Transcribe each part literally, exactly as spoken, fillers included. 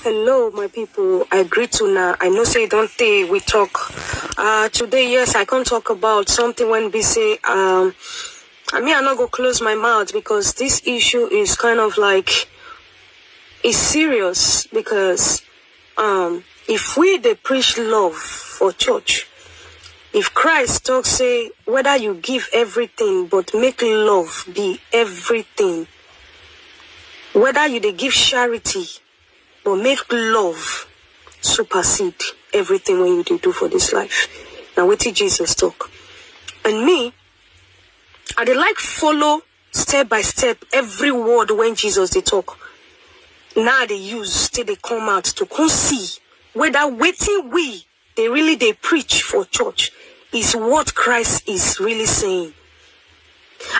Hello, my people. I greet you now. I know say don't stay we talk. Uh, today, yes, I can talk about something when we say, um, I mean, I not go close my mouth because this issue is kind of like, it's serious because, um, if we they preach love for church, if Christ talks say whether you give everything but make love be everything, whether you they give charity but make love supersede everything when you dey do for this life. Now, what did Jesus talk? And me, I dey like follow step by step every word when Jesus dey talk. Now they use till they come out to come see whether waiting we they really they preach for church is what Christ is really saying.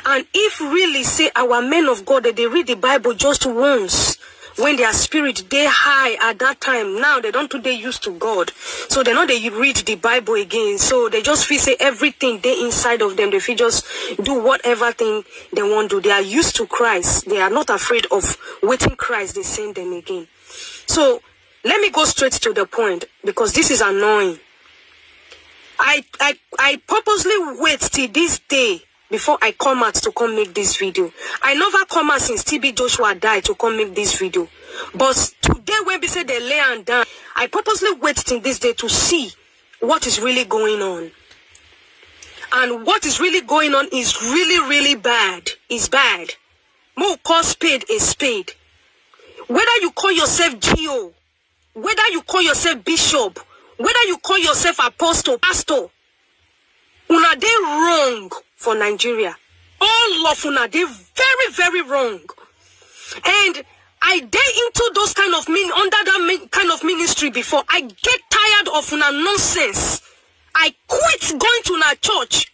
And if really say our men of God that they read the Bible just once when their spirit they high at that time, now they don't they used to God, so they know they read the Bible again. So they just feel say everything they inside of them, they feel just do whatever thing they want to. They are used to Christ. They are not afraid of waiting Christ. They send them again. So let me go straight to the point because this is annoying. I I I purposely wait till this day before I come out to come make this video. I never come out since T B Joshua died to come make this video. But today when we say they lay and down, I purposely wait till this day to see what is really going on. And what is really going on is really, really bad. It's bad. Mo call spade a spade. Whether you call yourself G O, whether you call yourself bishop, whether you call yourself apostle, pastor, una dey wrong for Nigeria. All of una dey very, very wrong. And I dey into those kind of min under that min, kind of ministry before. I get tired of una nonsense. I quit going to una church.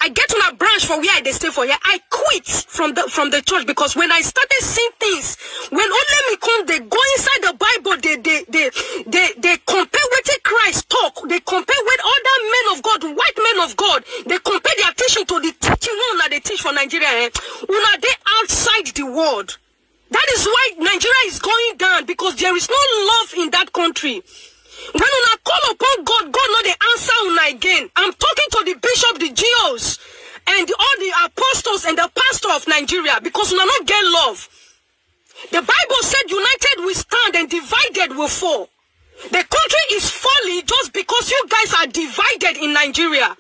I get una branch for where I dey stay for here. I quit from the from the church because when I started seeing things, when only me come, they go inside the Bible, they they they they, they compare what Christ talk, they compare what other men of God, white men of God, they compare their teaching to the teaching one that they teach for Nigeria. Eh? Una dey outside the world. That is why Nigeria is going down because there is no love in that country. When una call upon God, God no dey answer una again. I'm talking to the bishop, the G Os, and all the apostles and the pastor of Nigeria because una no get love. The Bible said, "United we stand and divided we fall." The country is falling just because you guys are divided in Nigeria.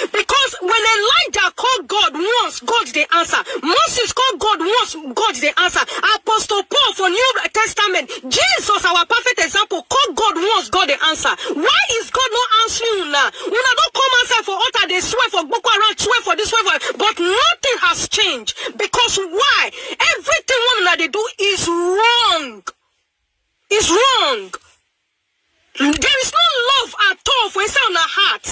Because when Elijah called God once, God dey answer. Moses called God once, God dey answer. Apostle Paul for New Testament, Jesus, our perfect example, called God once, God dey answer. Why is God not answering you now? Una don come outside for altar, they swear for Boko Haram, swear for this, swear for, but nothing has changed. Because why? Everything one una dey do is wrong. It's wrong. There is no love at all for inside una heart.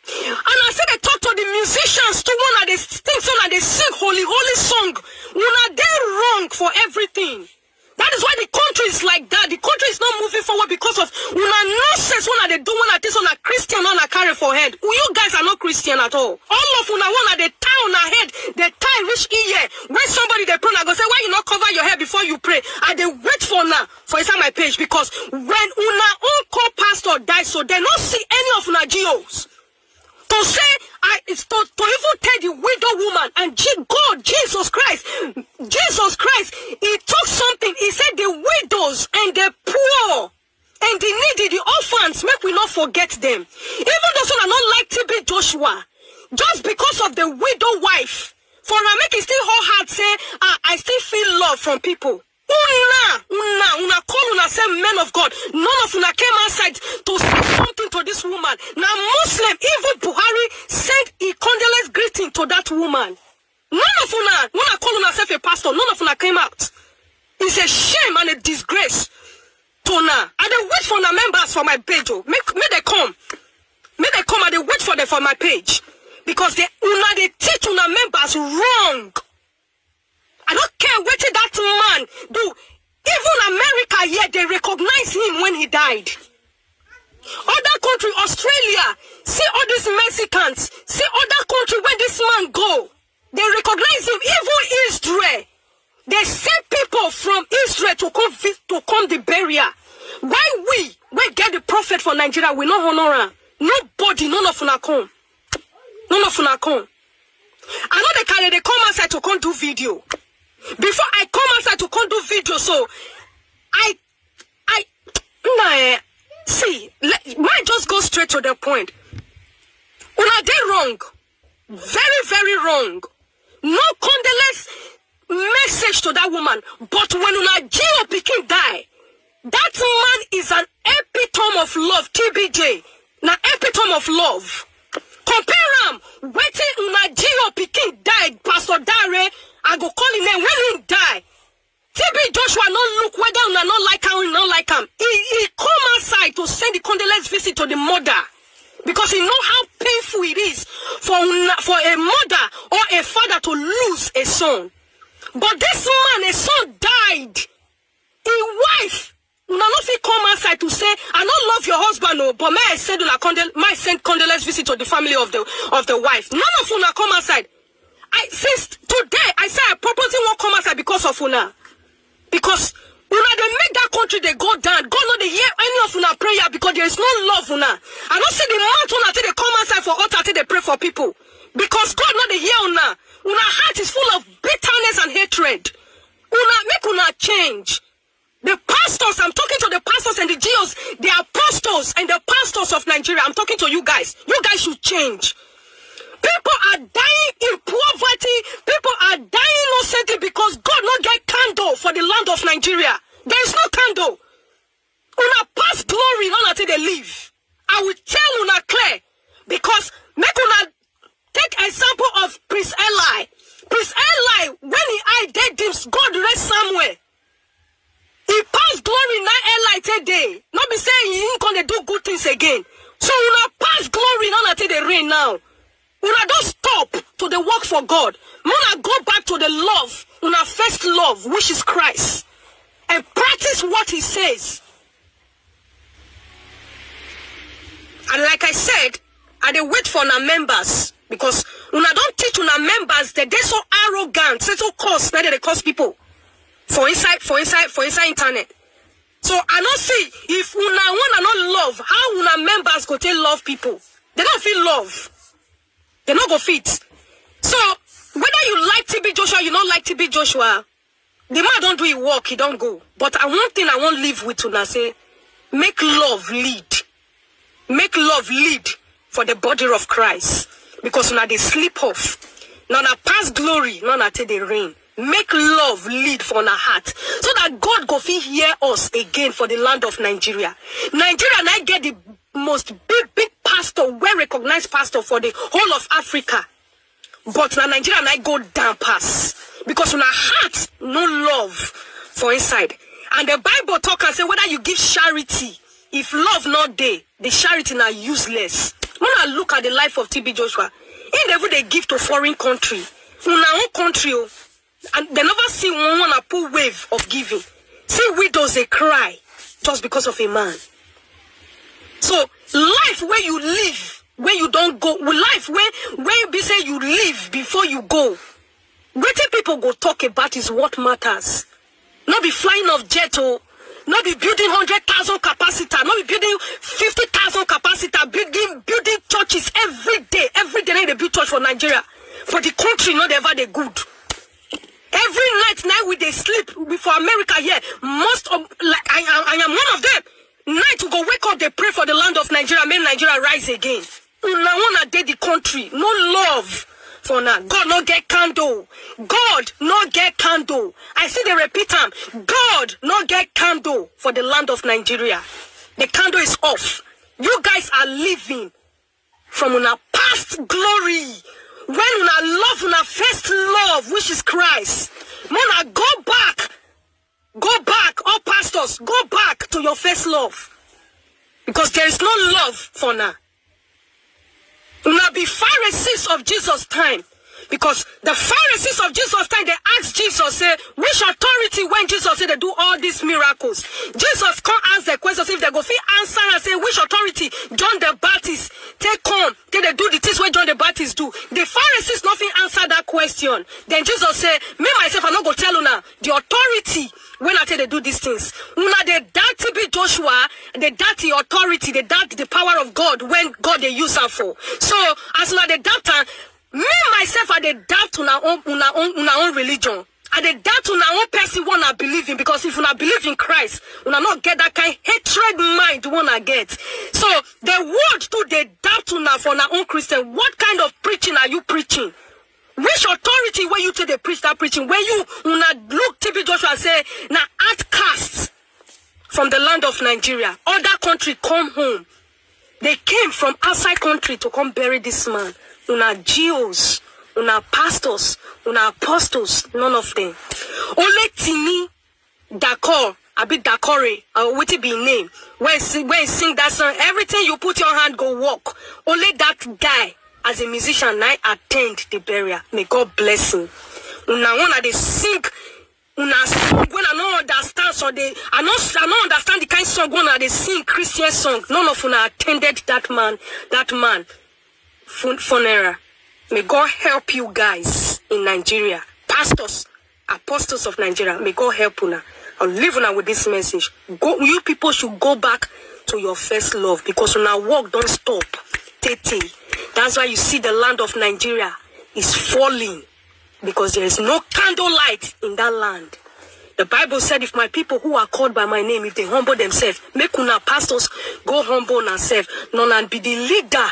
And I say they talk to the musicians too, one that they think so that they sing holy, holy song. Una dey wrong for everything. That is why the country is like that. The country is not moving forward because of una nonsense. One that they do, one that this, one that Christian, one that carry for head. You guys are not Christian at all. All of una, one that they tie on our head, they tie reach here. When somebody they pray, I go say, "Why you not cover your head before you pray?" I dey wait for now for inside my page because when una own co-pastor die, so they not see any of una G Os. To say, I it's to, to even tell the widow woman and Je- God, Jesus Christ, Jesus Christ, he talk something. He said the widows and the poor and the needy, the orphans, make we not forget them. Even those who are not like T B Joshua, just because of the widow wife, for her make it still her heart say, "Ah, I still feel love from people." Una, una, una call una say men of God. None of una came outside to say something to this woman. Now Muslim, even Buhari send a condolence greeting to that woman. None of una, una call una self a pastor. None of una came out. It's a shame and a disgrace to una. I dey wait for una members for my page. Oh. Make, make they come. Make they come. I dey wait for them for my page because they una they teach una members wrong. I don't care what that man do. Even America here, they recognize him when he died. Other country, Australia, see all these Mexicans, see other country where this man go, they recognize him. Even Israel, They send people from Israel to come vi- to come the burial. Why we we get the prophet for Nigeria? We no honor am. Nobody, none of una come. None of una come. I know they carry they come outside to come do video. Before I come outside to come do video, so I I nah, eh, see, let, might just go straight to the point. Una dey wrong, very very wrong. No condolence message to that woman. But when una G O pikin die, that man is an epitome of love. T B J, na epitome of love. Compare am wetin una G O pikin die, Pastor Dare. I go call him name when he die. T B Joshua no look whether una no like am, una no like am. He he come outside to send the condolence visit to the mother because he know how painful it is for una, for a mother or a father to lose a son. But this man, a son died. His wife, una no fit come outside to say, "I no love your husband, oh, but may I send una condol- may I send condolence visit to the family of the of the wife." None of una come outside. I since today I say I purposely won't come outside because of una. Because una dey make that country dey go down. God no dey hear any of una prayer because there is no love una. I no see the month una take dey come outside for altar take dey pray for people. Because God no dey hear una. Una heart is full of bitterness and hatred. Una make una change. The pastors, I'm talking to the pastors and the G Os, the apostles and the pastors of Nigeria. I'm talking to you guys. You guys should change. People are dying in poverty. People are dying innocently because God no get candle for the land of Nigeria. There is no candle. Una pass glory, none until they leave. I will tell una clear because make una take example of Prince Eli. Prince Eli, when he eye dead dims, God raised Samuel. He pass glory na Eli take dey. No be say he ain't gonna do good things again. So una pass glory, none until they reign now. Una don't stop to the work for God. Una go back to the love, una first love, which is Christ, and practice what he says. And like I said, I dey wait for una members because una don't teach una members that they so arrogant, say so cost, that they cost people for inside, for inside, for inside internet. So I don't see if una wanna not love, how una members go take love people. They don't feel love. They not go fit. So whether you like T B Joshua, you not like T B Joshua, the man don't do his work, he don't go. But I one thing I won't live with una say, make love lead. Make love lead for the body of Christ. Because una they sleep off. Now na pass glory, now na take the rain. Make love lead for our heart so that God go fit hear us again for the land of Nigeria. Nigeria now get the most big big pastor, well recognized pastor for the whole of Africa. But na Nigeria na go down pass because una heart no love for inside. And the Bible talk and say whether you give charity, if love not dey, the charity na useless. When I look at the life of T B Joshua, he never they give to foreign country. Una own country, oh, and they never see one one a poor wave of giving. See widows they cry just because of a man. So life where you live, where you don't go, life where where you be say you live before you go. Wetin people go talk about is what matters. Not be flying of jet, oh, not be building hundred thousand capacitor, not be building fifty thousand capacitor, building building churches every day. Every day they build church for Nigeria, but the country not ever they good. Every night now we they sleep. We for America here, most of like I am I am one of them. Night we go wake up, they pray for the land of Nigeria, make Nigeria rise again. Una wanna dey the country, no love for now. God no get candle. God no get candle. I see they repeat am. God no get candle for the land of Nigeria. The candle is off. You guys are living from una past glory. When una love una first love, which is Christ. Mona, go back. Go back, all pastors, go back to your first love. Because there is no love for now. Una be Pharisees of Jesus' time. Because the Pharisees of Jesus time, they ask Jesus, say, which authority when Jesus say they do all these miracles? Jesus come ask the question, say, if they go fit answer and say, which authority John the Baptist take come, take they do the things wey John the Baptist do? The Pharisees no fit answer that question. Then Jesus say, me myself, I no go tell una the authority when I take they do these things. Una dey doubt T B Joshua, dey doubt the authority, dey doubt the power of God when God dey use am for. So as una dey doubt am, me myself, I dey doubt una own, una own, una own religion. I dey doubt una own person wey una believe in, because if una believe in Christ, una no get that kind hatred mind wey una get. So the world too dey doubt una for una own Christian. What kind of preaching are you preaching? Which authority wey you take dey preach that preaching? When you una look T B Joshua say na outcast from the land of Nigeria, other country come home. They came from outside country to come bury this man. Una Jews, una pastors, una apostles, none of them. Only Timi Dakor, abi Dakore, or wetin be im name, wey si-, wey sing that song, everything you put your hand go work. Only that guy, as a musician, na attend the burial. May God bless him. Una, una dey sing una song wey I no understand, so they, I no, I no understand the kind song wey una dey sing, Christian song. None of una attended that man, that man fun-, funeral. May God help you guys in Nigeria. Pastors, apostles of Nigeria, may God help una. I'll leave una with this message. Go, you people should go back to your first love, because una work don stop. Tete. That's why you see the land of Nigeria is falling, because there is no candlelight in that land. The Bible said, if my people who are called by my name, if they humble themselves, make una pastors go humble una self. Una be the leader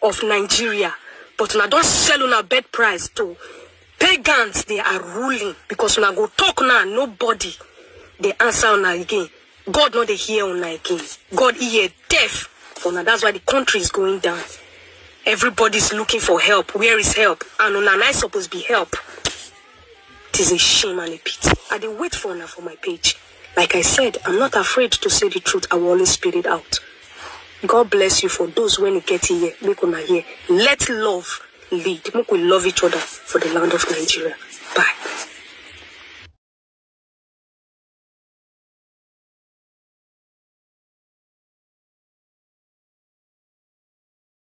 of Nigeria, but una don sell una bed price to pagans. They are ruling, because una go talk now, nobody dey answer una again. God no dey hear una again. God ear deaf for una. That's why the country is going down. Everybody's looking for help. Where is help? And una na suppose be help. It is a shame and a pity. I dey wait for una for my page. Like I said, I'm not afraid to say the truth. I will always spit it out. God bless you. For those when you get here, make una here. Let love lead. Make we love each other for the land of Nigeria. Bye.